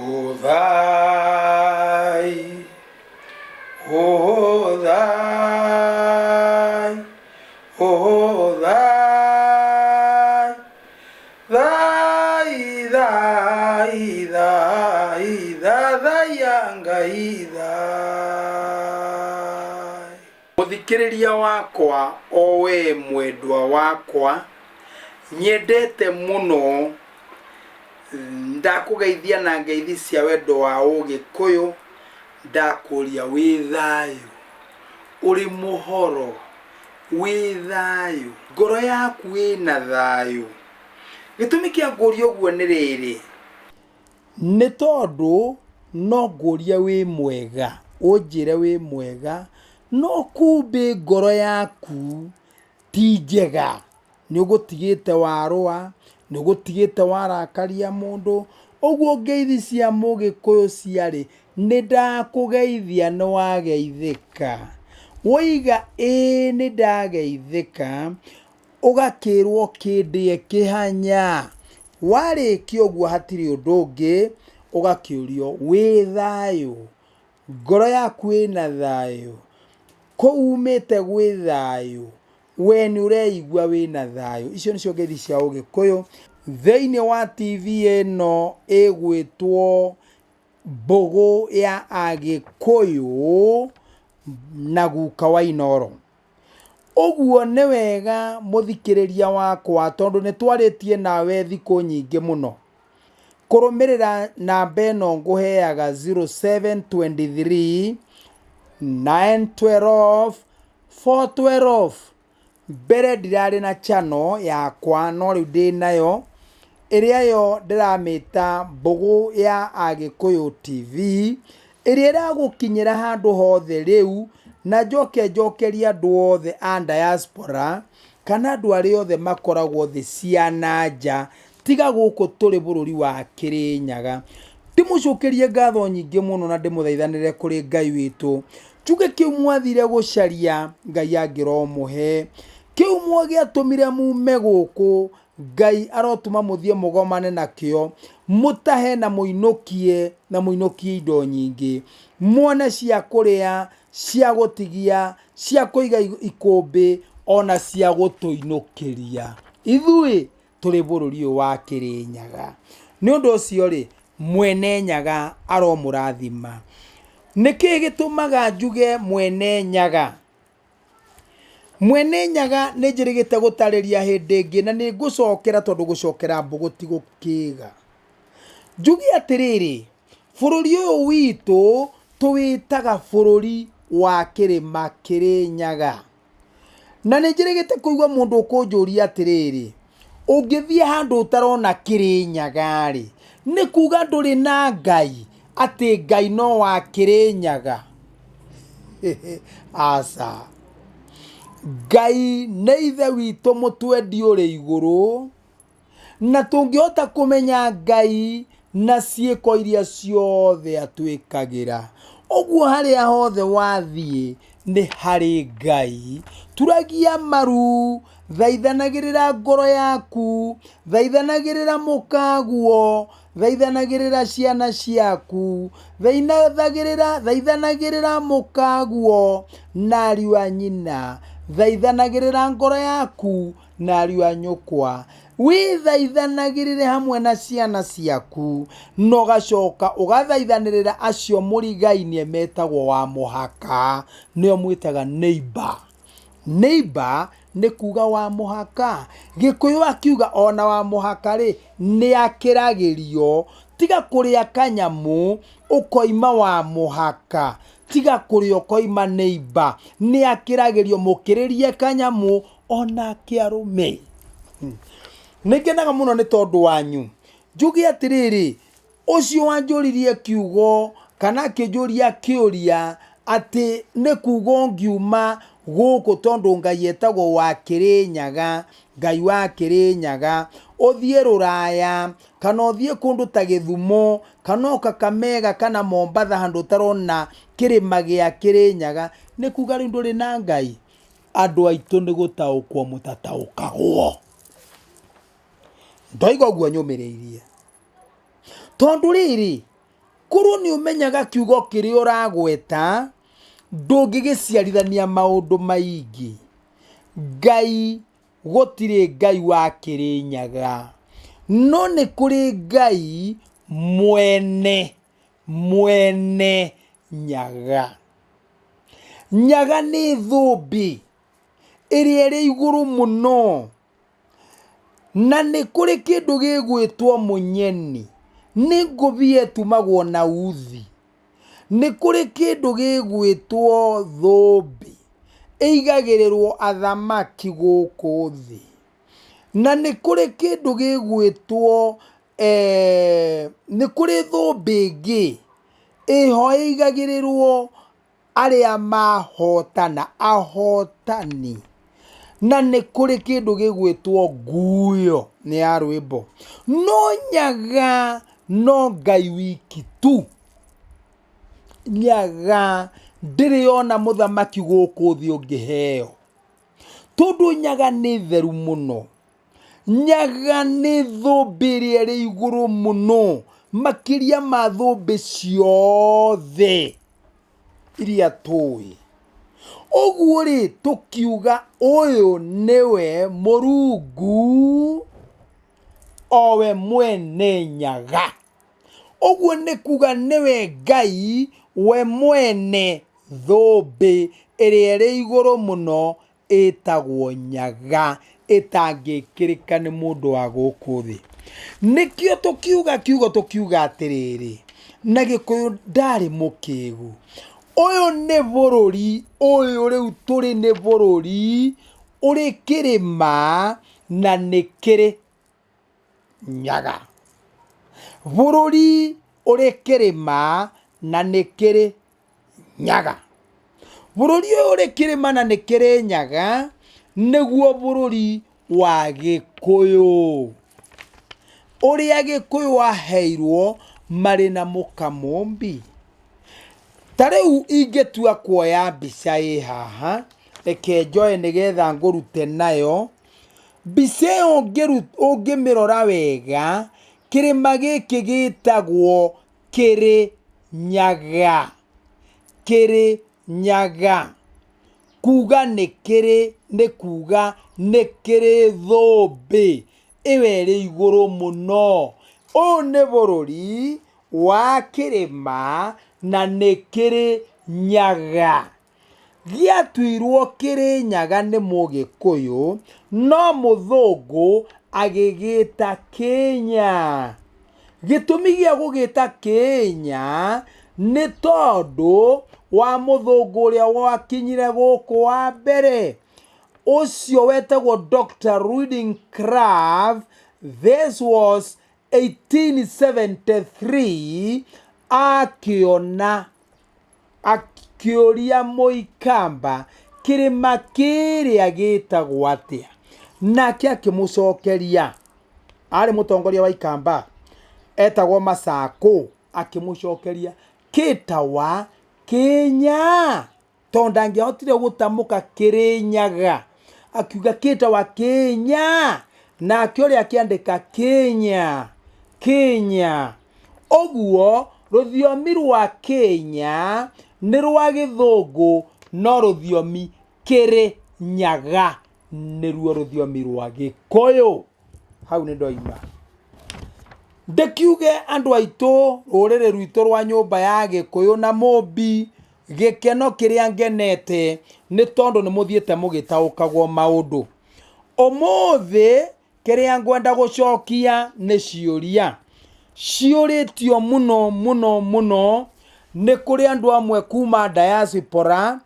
Hũthai, hũthai, hũthai, thai, thai, thai, thathaiya Ngai thai. Mũthikĩrĩria wakwa o wee mwendwa wakwa nyendete mũno Ndakũgeithia na ngeithi cia wendo wa ũgĩkũyũ, ndakũria wĩ thayũ, ũrĩ mũhoro, wĩ thayũ, ngoro yaku ĩna thayũ. Gĩtũmi kĩa ngũria ũguo nĩ rĩrĩ, nĩ tondũ no ngũrie wĩ mwega, ũnjĩre wĩ mwega, no kumbĩ ngoro yaku ti njega. Nĩ ũgũtigĩte warũa, nĩ ũgũtigĩte warakaria mũndũ. Ũguo ngeithi cia mũgĩkũyũ ciarĩ, nĩ ndakũgeithia nĩ wageithĩka. Woiga ĩĩ nĩ ndageithĩka, ũgakĩrwo kĩndĩe kĩhanya. Warĩkia ũguo hatirĩ ũndũ ũngĩ, ũgakĩũrio wĩ thayũ? Ngoro yaku ĩna thayũ? Kũu umĩte gwĩ thayũ? We nĩ ũreigua wĩna thayũ? Icio nĩcio ngeithi cia ũgĩkũyũ thĩinĩ wa TV ĩno ĩgwĩtwo Mbũgũ ya Agĩkũyũ na guka wa Inooro. Ũguo nĩ wega mũthikĩrĩria wakwa tondũ nĩ twarĩtie nawe thikũ nyingĩ mũno. Kũrũmĩrĩra namba ĩno ngũheaga 0723 912 412. Mbere ndirarĩ na channel yakwa no rĩu ndĩnayo, ĩrĩa yo ndĩramĩta Mbũgũ ya Agĩkũyũ TV, ĩrĩa ĩragũkinyĩra handũ hothe rĩu, na njoke njokerie andũ othe a diaspora, kana andũ arĩa othe makoragwo thĩ cia na nja, tiga gũkũ tũrĩ bũrũri wa Kĩrĩnyaga. Ndĩmũcokerie ngatho nyingĩ mũno na ndĩmũthaithanĩre kũrĩ Ngai witũ. Njuge kĩu mwathire gũcaria Ngai angĩromũhe. Kĩu gĩatũmire mume gũkũ Ngai arotũma mũthiĩ mũgomane nakĩo, mũtahe na mũinũkie na mũinũkie indo nyingĩ. Muone cia kũrĩa, cia gũtigia, cia kũiga ikũmbĩ ona cia gũtũinũkĩria. Ithuĩ tũrĩ bũrũri ũyũ wa Kĩrĩnyaga. Nĩ ũndũ ũcio-rĩ, Mwene Nyaga aromũrathima. Nĩ kĩĩ gĩtũmaga njuge Mwene Nyaga? Mwene Nyaga nĩ njĩrĩgĩte gũtarĩria hĩndĩ ĩngĩ na nĩ ngũcokera tondũ gũcokera mbũgũ ti gũkĩga. Njuge atĩrĩrĩ, bũrũri ũyũ witũ tũwĩtaga bũrũri wa kĩrĩma Kĩrĩnyaga. Na nĩ njĩrĩgĩte kũigua mũndũ ũkũnjũria atĩrĩrĩ, ũngĩthiĩ handũ ũtarona Kĩrĩnyaga-rĩ, nĩ kuga ndũrĩ na Ngai, atĩ Ngai no wa Kĩrĩnyaga? Aca. Ngai nĩ ithe witũ mũtwendi ũrĩ igũrũ, Na tũngĩhota kũmenya Ngai na ciĩko iria ciothe atwĩkagĩra. Ũguo harĩa hothe wathiĩ nĩ harĩ Ngai. Turagia maru, thaithanagĩrĩra ngoro yaku, thaithanagĩrĩra mũkaguo, thaithanagĩrĩra ciana ciaku, thaithanagĩrĩra, thaithanagĩrĩra mũkaguo na ariũ a nyina, thaithanagĩrĩra ngoro yaku na ariũ a nyũkwa, wĩthaithanagĩrĩre hamwe na ciana ciaku, na ũgacoka ũgathaithanĩrĩra acio mũrigainie metagwo wa mũhaka, nĩo mwĩtaga neighbor. Neighbor nĩ kuga wa mũhaka. Gĩkũyũ akiuga ona wa mũhaka rĩ, nĩ akĩragĩrio. Tiga kũrĩa kanyamũ ũkoima wa mũhaka, tiga kũrĩa ũkoima neighbor, nĩ akĩragĩrio mũkĩrĩrie kanyamũ onake arũme. Nĩ ngenaga mũno nĩ tondũ wanyu. Njuge atĩrĩrĩ, ũcio wanjũririe kiugo kana akĩnjũria kĩũria atĩ nĩ kuga ũngiuma gũkũ tondũ Ngai etagwo wa Kĩrĩnyaga, Ngai wa Kĩrĩnyaga, ũthiĩ rũraya kana ũthiĩ kũndũ ta Gĩthumo kana o Kakamega kana Mombatha handũ ũtarona kĩrĩma gĩa Kĩrĩnyaga, nĩ kuga rĩu ndũrĩ na Ngai? Andũ aitũ nĩ gũtaũkwo mũtataũkagwo. Ndoiga ũguo nyũmĩrĩirie. Tondũ rĩrĩ, Korwo nĩ ũmenyaga kiugo kĩrĩa ũragweta, ndũngĩgĩciarithania maũndũ maingĩ. Ngai gũtirĩ Ngai wa Kĩrĩnyaga, no nĩ kũrĩ Ngai mwene mwene nyaga. Nyaga nĩ thũmbĩ ĩrĩa ĩrĩ igũrũ mũno. Na nĩ kũrĩ kĩndũ gĩgwĩtwo mũnyeni, nĩ ngũbia ĩtumagwo na uthi. Nĩ kũrĩ kĩndũ gĩgwĩtwo thũmbĩ, ĩigagĩrĩrwo athamaki gũkũ thĩ. Na nĩ kũrĩ kĩndũ gĩgwĩtwo eh, nĩ kũrĩ thũmbĩ ĩngĩ ĩho ĩigagĩrĩrwo arĩa mahotana, ahotani. Na nĩ kũrĩ kĩndũ gĩgwĩtwo nguyo, nĩ ya rwĩmbo. No nyaga no Ngai wiki tu. Nyaga ndĩrĩ yona mũthamaki gũkũ thĩ ũngĩheo. Tondũ nyaga nĩ theru mũno. Nyaga nĩ thũmbĩ ĩrĩa ĩrĩ igũrũ mũno makĩria ma thũmbĩ ciothe iria tũĩ. Ũguo rĩ, tũkiuga ũyũ nĩwe Mũrungu o we mwene nyaga. Ũguo nĩ kuga nĩwe Ngai we mwene thũmbĩ ĩrĩa ĩrĩ igũrũ mũno ĩtagwo nyaga ĩtangĩkĩrĩka nĩ mũndũ wa gũkũ thĩ. Nĩkĩo tũkiuga kiugo tũkiuga atĩrĩrĩ, na Gĩkũyũ ndarĩ mũkĩgu. Ũyũ nĩ bũrũri, ũyũ rĩu tũrĩ nĩ bũrũri ũrĩ kĩrĩma na nĩ kĩrĩ nyaga. Bũrũri ũrĩ kĩrĩma na nĩ kĩrĩ nyaga. Bũrũri ũyũ ũrĩ kĩrĩma na nĩ kĩrĩ nyaga nĩguo bũrũri wa Gĩkũyũ. Ũrĩa Gĩkũyũ aheirwo marĩ na mũka Mũmbi. Ta rĩu ingĩtua kuoya mbica ĩ haha, reke njoe nĩgetha ngũrute nayo. Mbica ĩyo ũngĩmĩrora wega, kĩrĩma gĩkĩ gĩtagwo Kĩrĩnyaga. Kĩrĩnyaga. Kuga nĩ kĩrĩ nĩ kuga nĩ kĩrĩ thũmbĩ ĩyo ĩrĩ igũrũ mũno. Ũyũ nĩ bũrũri wa kĩrĩma na nĩ kĩrĩ nyaga. Gĩatuirwo Kĩrĩnyaga nĩ Mũgĩkũyũ, no mũthũngũ agĩgĩta Kĩnya. Gĩtũmi gĩa gũgĩta Kĩnya nĩ tondũ wa mũthũngũ ũrĩa wakinyire gũkũ wa mbere, ũcio wetagwo Doctor Reading Craft, this was 1873, akĩona Akĩũria Mũikamba, Kĩrĩma kĩĩrĩa gĩtagwo atĩa? Nake akĩmũcokeria, arĩ mũtongoria wa Ikamba, etagwo Masakũ, akĩmũcokeria, Kĩtawa Kĩnya. Tondũ ndangĩahotire gũtamũka Kĩrĩnyaga, akiuga kĩtawa Kĩnya, nake ũrĩa akĩandĩka Kĩnya, Kĩnya. Ũguo rũthiomi rwa Kĩnya nĩ rwa gĩthũngũ no rũthiomi Kĩrĩnyaga nĩruo rũthiomi rwa Gĩkũyũ. Hau nĩ ndoima. Ndĩkiuge andũ aitũ rũrĩrĩ rwitũ rwa nyũmba ya Gĩkũyũ na Mũmbi Gĩkeno kĩrĩa ngenete nĩ tondũ nĩ mũthiĩte mũgĩtaũkagwo maũndũ. Ũmũthĩ kĩrĩa ngwenda gũcokia nĩ ciũria. Ciũrĩtio mũno mũno mũno nĩ kũrĩ andũ amwe kuma diaspora,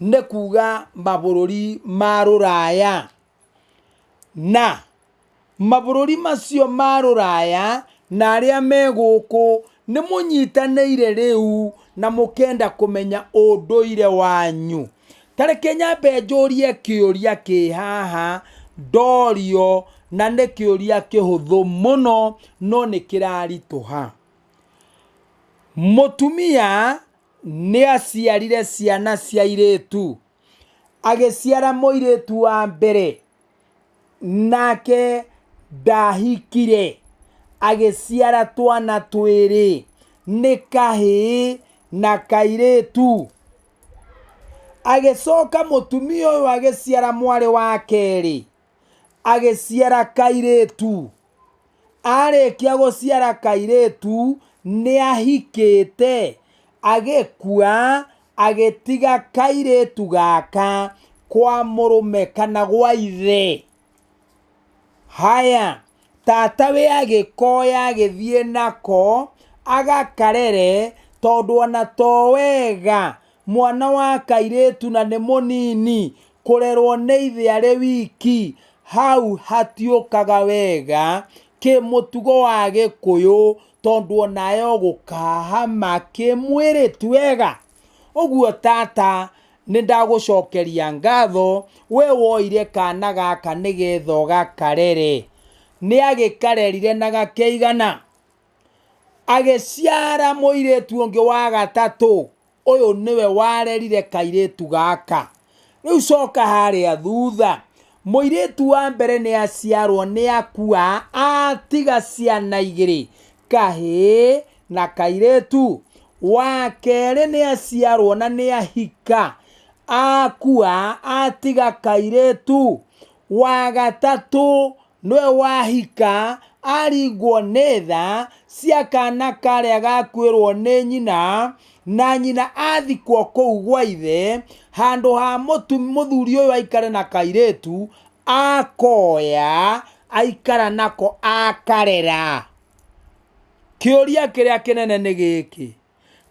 nĩ kuga mabũrũri ma rũraya. Na mabũrũri macio ma rũraya na arĩa me gũkũ nĩ mũnyitanĩire rĩu na mũkenda kũmenya ũndũire wanyu. Ta reke nyambe njũrie kĩũria kĩ haha ndorio na nĩ kĩũria kĩhũthũ mũno no nĩ kĩraritũha. Mũtumia nĩ aciarire ciana cia airĩtu. Agĩciara mũirĩtu wa mbere, nake ndahikire, agĩciara twana twĩrĩ. Nĩ kahĩĩ na kairĩtu. Agĩcoka mũtumia ũyũ agĩciara mwarĩ wa kerĩ, agĩciara kairĩtu. Arĩkia gũciara kairĩtu, nĩ ahikĩte, agĩkua, agĩtiga kairĩtu gaka kwa mũrũme kana gwa ithe. Haya, tatawe agĩkoya agĩthiĩ nako agakarere tondũ ona to wega mwana wa kairĩtu na nĩ mũnini kũrerwo nĩ ithe arĩ wiki, hau hatiũkaga wega kĩmũtugo wa Gĩkũyũ tondũ onawe ũgũkahama kĩmwĩrĩ ti wega. Ũguo tata nĩ ndagũcokeria ngatho we woire kana gaka nĩgetha ũgakarere. Nĩ agĩkarerire na gakĩigana. Agĩciara mũirĩtu ũngĩ wa gatatũ, ũyũ nĩwe warerire kairĩtu gaka. Rĩu coka harĩa thutha, mũirĩtu wa mbere nĩ aciarwo nĩ akua atiga ciana igĩrĩ, kahĩĩ na kairĩtu. Wa kerĩ nĩ aciarwo na nĩ ahika, akua atiga kairĩtu. Wa gatatũ nĩwe wahika aringwo nĩ tha cia kana karĩa gakuĩrwo nĩ nyina, na nyina athikwo kũu gwa ithe, handũ ha mũthuri ũyũ aikare na kairĩtu, akoya aikara nako akarera. Kĩũria kĩrĩa kĩnene nĩ gĩkĩ,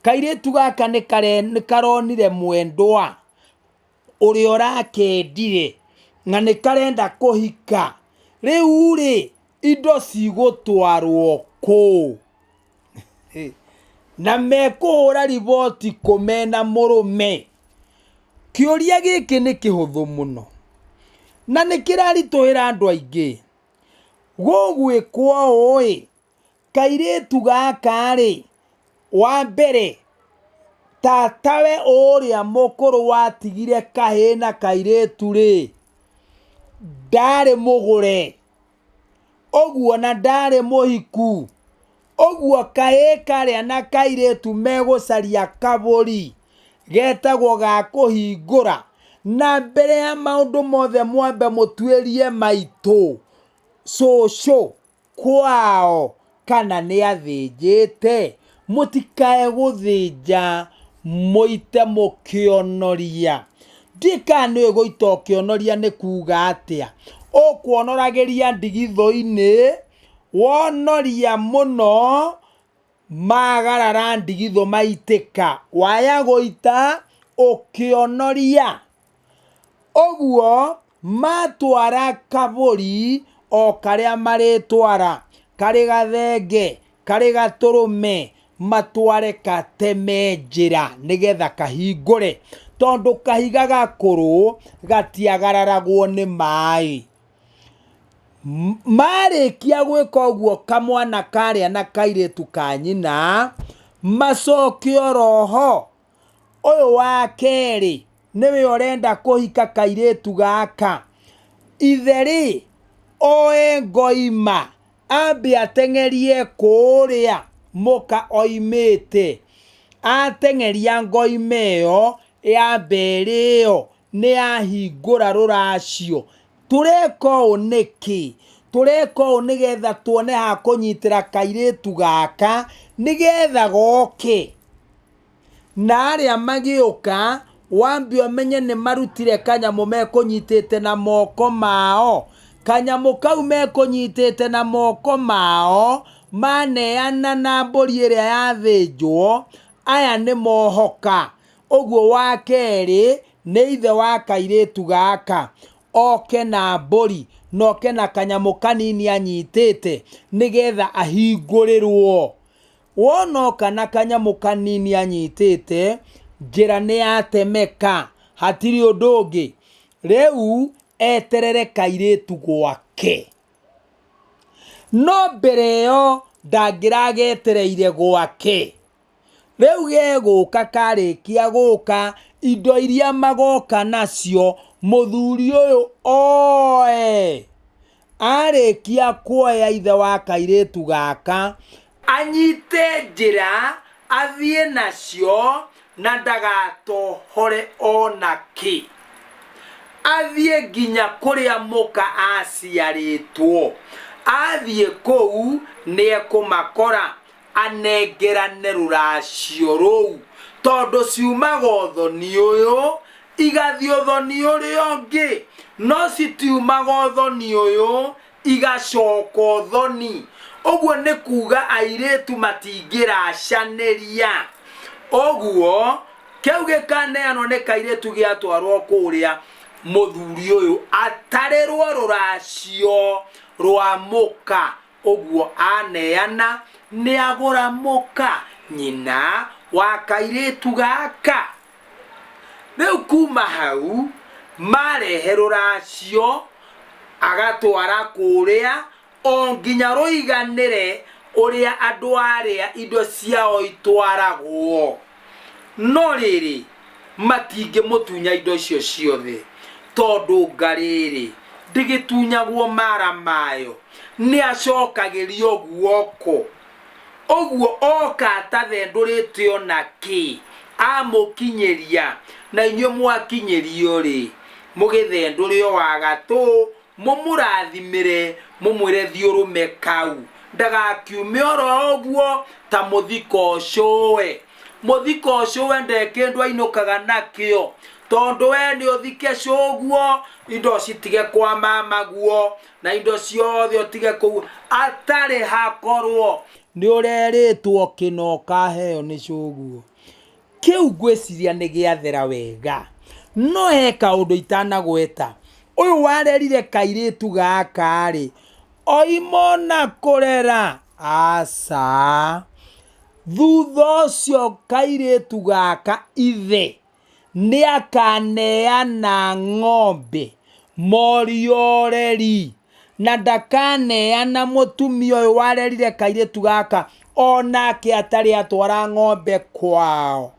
kairĩtu gaka nĩ karonire mwendwa ũrĩa ũrakendire na nĩ karenda kũhika, rĩu rĩ, indo cigũtwarwo kũ? Na mekũhũra riboti kũ mena mũrũme? Kĩũria gĩkĩ nĩ kĩhũthũ mũno na nĩ kĩraritũhĩra andũ aingĩ. Gũgwĩkwo ũũ-ĩ, kairĩtu gaka-rĩ, wa mbere tatawe ũrĩa mũkũrũ watigire kahĩĩ na kairĩtu-rĩ, ndarĩ mũgũre, ũguo na ndarĩ mũhiku, ũguo kahĩĩ karĩa na kairĩtu megũcaria kabũri getagwo ga kũhingũra, na mbere ya maũndũ mothe mwambe mũtuĩrie maitũ, cũcũ, kwao kana nĩ athĩnjĩte, mũtikae gũthĩnja mũite mũkĩonoria. Ndiũĩ kana nĩũĩ gũita ũkĩonoria nĩ kuga atĩa. Ũkuonoragĩria ndigithũ-inĩ, wonoria mũno, magarara ndigithũ maitĩka, waya gũita ũkĩonoria. Ũguo matwara kabũri o karĩa marĩtwara, karĩ gathenge, karĩ gatũrũme, matware gateme njĩra nĩgetha kahingũre, tondũ kahiga gakũrũ gatiagararagwo nĩ maĩ. Marĩkia gwĩka ũguo kamwana karĩa na kairĩtu ka nyina, macoke oroho Ũyũ wa kerĩ nĩwe ũrenda kũhika kairĩtu gaka. Ithe-rĩ, oe ngoima ambe ateng'erie kũrĩa mũka oimĩte. Ateng'eria ngoima ĩyo yambe ĩrĩo nĩ yahingũra rũracio. Tũreka ũũ nĩkĩ? Tũreka ũũ nĩgetha tuone ha kũnyitĩra kairĩtu gaka nĩgetha goke. Na arĩa magĩũka, wambe ũmenye nĩ marutire kanyamũ mekũnyitĩte na moko mao. Kanyamũ kau mekũnyitĩte na moko mao, maneana na mbũri ĩrĩa yathĩnjwo, aya nĩ mohoka. Ũguo wa kerĩ nĩ ithe wa kairĩtu gaka, oke na mbũri na oke na kanyamũ kanini anyitĩte nĩgetha ahingũrĩrwo. Wona oka na kanyamũ kanini anyitĩte, njĩra nĩ yatemeka, hatirĩ ũndũ ũngĩ. Rĩu eterere kairĩtu gwake. No mbere ĩyo ndangĩragetereire gwake. Rĩu gegũka karĩkia gũka, indo iria magoka nacio, mũthuri ũyũ oe. Arĩkia kuoya ithe wa kairĩtu gaka, anyite njĩra Athiĩ nacio na ndagatohore o na kĩ. Athiĩ nginya kũrĩa mũka aciarĩtwo. Athiĩ kũu nĩekũmakora anengerane rũracio rũu, tondũ ciumaga ũthoni ũyũ igathiĩ ũthoni ũrĩa ũngĩ, no citiumaga ũthoni ũyũ igacoka ũthoni. Ũguo nĩ kuga airĩtu matingĩracanĩria. Ũguo kĩu gĩkaneanwo nĩ kairĩtu gĩatwarwo kũrĩa mũthuri ũyũ atarĩrwo rũracio rwa mũka. Ũguo aneana nĩ agũra mũka nyina wa kairĩtu gaka. Rĩu kuma hau marehe rũracio agatwara kũrĩa o nginya rũiganĩre ũrĩa andũ arĩa indo ciao itwaragwo. No rĩrĩ, matingĩmũtunya indo icio ciothe, tondũ ngarĩrĩ ndĩgĩtunyagwo mara mayo, nĩacokagĩrio guoko. Ũguo oka atathendũrĩte o na kĩ, amũkinyĩria, na inyuĩ mwakinyĩrio-rĩ, mũgĩthendũre o wa gatũ, mũmũrathimĩre, mũmwĩre thiĩ ũrũme kau, ndagakiume oro ũguo ta mũthiko ũcũwe. Mũthiko ũcũwe nde kĩndũ ainũkaga nakĩo, tondũ we nĩ ũthike cũguo, indo citige kwa mamaguo, na indo ciothe ũtige kũu atarĩ hakorwo nĩ ũrerĩtwo kĩna ũkaheo nĩ cũguo. Kĩu ngwĩciria nĩ gĩathera wega. No he kaũndũ itanagweta. Ũyũ warerire kairĩtu gaka-rĩ, oima ona kũrera? Aca. Thutha ũcio kairĩtu gaka ithe Nĩakaneana ng'ombe mori oreri, na ndakaneana mũtumia ũyũ warerire kairĩtu gaka o nake atarĩ atwara ng'ombe kwao.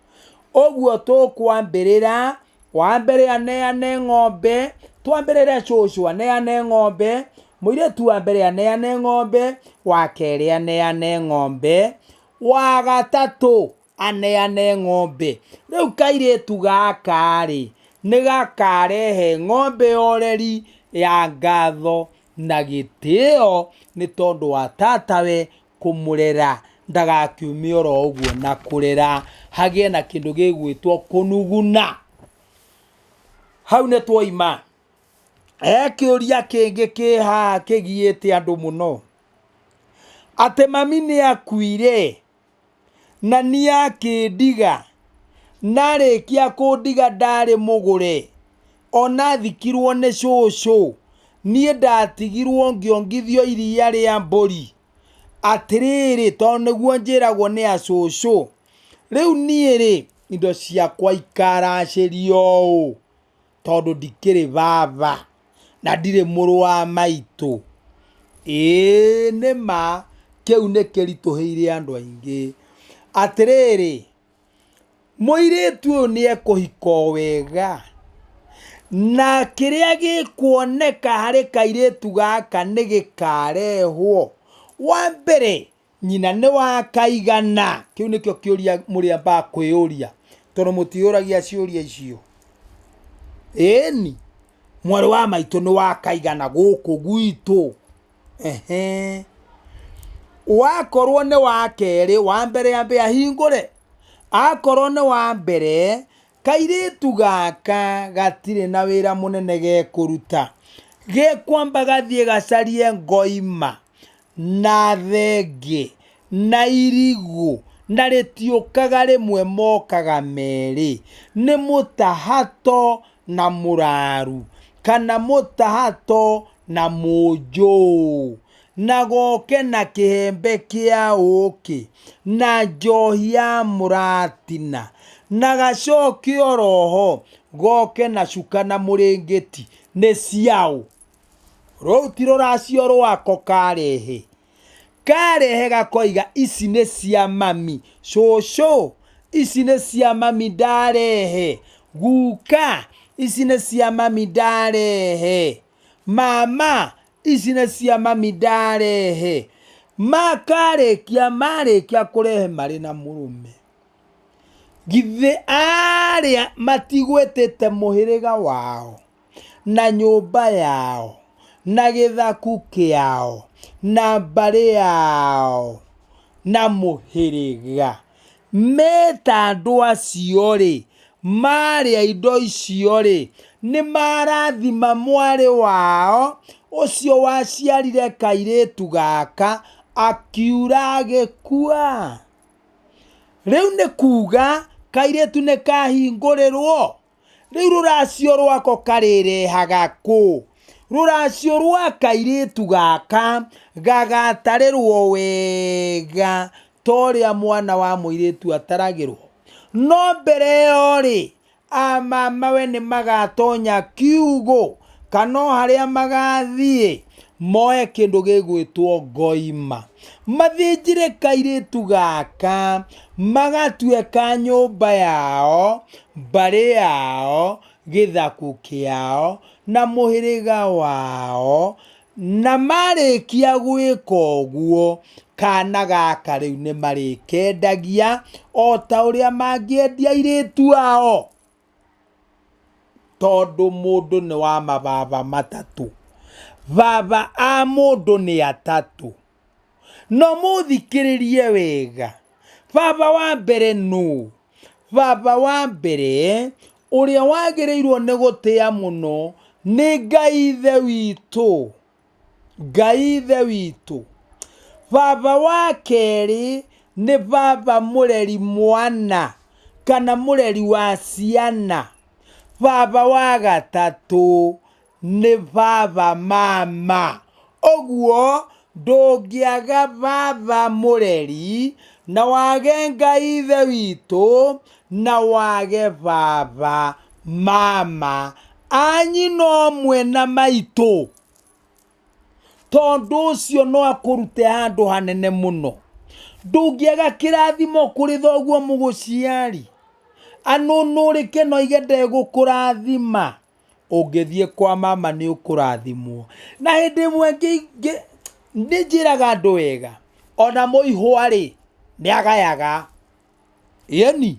Ũguo tũkwambĩrĩra, wa mbere aneane ng'ombe, twambĩrĩre cũcũ aneane ng'ombe, mũirĩtu wa mbere aneane ng'ombe, wa kerĩ aneane ng'ombe, wa gatatũ aneane ng'ombe. Rĩu kairĩtu gaka-rĩ, nĩ gakarehe ng'ombe ya ũreri ya ngatho na gĩtĩo nĩ tondũ wa tatawe kũmũrera ndagakiume oro ũguo na kũrera, hagĩe na kĩndũ gĩgwĩtwo kũnuguna. Hau nĩ twoima. He kĩũria kĩngĩ kĩ haha kĩgiĩte andũ mũno, atĩ mami nĩ akuire Na niĩ akĩndiga, na arĩkia kũndiga ndarĩ mũgũre, o na thikirwo nĩ cũcũ, niĩ ndatigirwo ngĩongithio iria rĩa mbũri. Atĩrĩrĩ, tondũ nĩguo njĩragwo nĩ acũcũ, rĩu niĩ-rĩ, indo ciakwa ikaracĩrio ũ? Tondũ ndikĩrĩ baba na ndirĩ mũrũ wa maitũ. Ĩĩ nĩ ma kĩu nĩ kĩritũhĩire andũ aingĩ. Atĩrĩrĩ, mũirĩtu ũyũ nĩ ekũhika o wega, na kĩrĩa gĩkuoneka harĩ kairĩtu gaka nĩ gĩkarehwo. Wa mbere, Nyina nĩ wa kaigana? Kĩu nĩkĩo kĩũria mũrĩambaga kwĩyũria tondũ mũtiũragia ciũria icio. Ĩni, mwarĩ wa maitũ nĩ wa kaigana gũkũ gwitũ? Ehe. Wakorwo nĩ wa kerĩ, wa mbere ambe ahingũre. Akorwo nĩ wa mbere, kairĩtu gaka gatirĩ na wĩra mũnene gekũruta. Gekwamba gathiĩ gacarie ngoima na thenge, na irigũ, na rĩtiũkaga rĩmwe mokaga merĩ, nĩ mũtahato na mũraru, kana mũtahato na mũnjũũ, na goke na kĩhembe kĩa ũũkĩ, na njohi ya mũratina, na gacoke oroho goke na cuka na mũrĩngĩti, nĩ ciaũ? Rũu ti rũracio rwako karehe. Karehe gakoiga ici nĩ cia mami. Cũcũ, ici nĩ cia mami ndarehe. Guka, ici nĩ cia mami ndarehe. Mama, ici nĩ cia mami ndarehe. Makarĩkia marĩkia kũrehe marĩ na mũrũme. Githĩ arĩa matigwĩtĩte mũhĩrĩga wao, na nyũmba yao, na gĩthaku kĩao, na mbarĩ yao, na mũhĩrĩga, meta andũ acio-rĩ, marĩa indo icio-rĩ, nĩmarathima mwarĩ wao ũcio waciarire kairĩtu gaka, akiura agĩkua? Rĩu nĩ kuuga kairĩtu nĩ kahingũrĩrwo? Rĩu rũracio rwako karĩrehaga kũ? Rũracio rwa kairĩtu gaka gagatarĩrwo wega ta ũrĩa mwana wa mũirĩtu ataragĩrwo. No mbere ĩyo-rĩ, A mamawe nĩ magatonya kiugũ kana o harĩa magathiĩ moe kĩndũ gĩgwĩtwo ngoima. Mathĩnjĩre kairĩtu gaka magatue ka nyũmba yao, mbarĩ yao, gĩthaku kĩao na mũhĩrĩga wao. Na marĩkia gwĩka ũguo, kaana gaka rĩu nĩ marĩkendagia o ta ũrĩa mangĩendia airĩtu ao, tondũ mũndũ nĩ wa mababa matatũ. Baba a mũndũ nĩ atatũ. No mũthikĩrĩrie wega, baba wa mbere nũ? Baba wa mbere ũrĩa wagĩrĩirwo nĩ gũtĩa mũno nĩ Ngai Ithe witũ. Ngai Ithe witũ. Baba wa kerĩ nĩ baba mũreri mwana kana mũreri wa ciana. Baba wa gatatũ nĩ baba mama. Ũguo ndũngĩaga baba mũreri na wage Ngai Ithe witũ na wage baba mama a nyina ũmwe na maitũ. Tondũ ũcio no akũrute handũ hanene mũno. Ndũngĩaga kĩrathimo kũrĩ thoguo mũgũciari, anũnũrĩke na oige ndegũkũrathima. Ũngĩthiĩ kwa mama nĩ ũkũrathimwo. Na hĩndĩ ĩmwe nĩ njĩraga andũ wega, ona mũihwa rĩ, nĩ agayaga. Ĩni,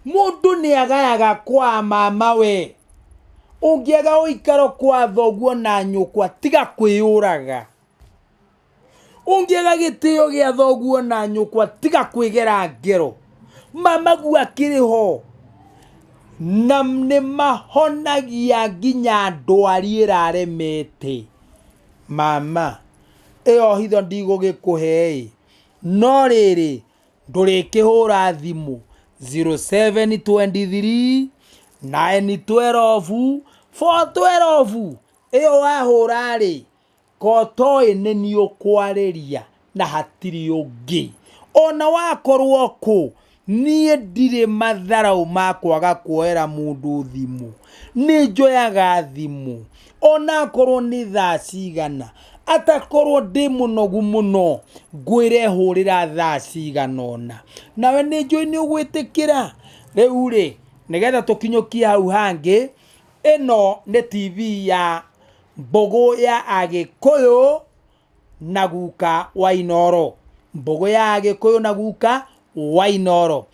mũndũ nĩ agayaga kwa mama we. Ũngĩaga ũikaro kwa thoguo na nyũkwa, tiga kwĩyũraga. Ũngĩaga gĩtĩo gĩa thoguo na nyũkwa tiga kwĩgera ngero. Mamaguo akĩrĩ ho na nĩ mahonagia nginya ndwari ĩraremete. Mama, ĩyo hitho ndigũgĩkũhe ĩ, no rĩrĩ ndũrĩkĩhũra thimũ 0723 912 412 ĩyo wahũra rĩ, Ko ũtoĩ nĩ niĩ ũkwarĩria na hatirĩ ũngĩ. Ona wakorwo kũ, niĩ ndirĩ matharaũ ma kwaga kuoera mũndũ thimũ. Nĩ njoyaga thimũ ona akorwo nĩ thaa cigana, atakorwo ndĩ mũnogu mũno, ngwĩre hũrĩra thaa cigana ũna. Nawe nĩ njũĩ nĩ ũgwĩtĩkĩra. Rĩu rĩ, nĩgetha tũkinyũkie hau hangĩ, ĩno nĩ TV ya Mbũgũ ya Agĩkũyũ na guka wa Inooro. Mbũgũ ya Agĩkũyũ na guka wa Inooro.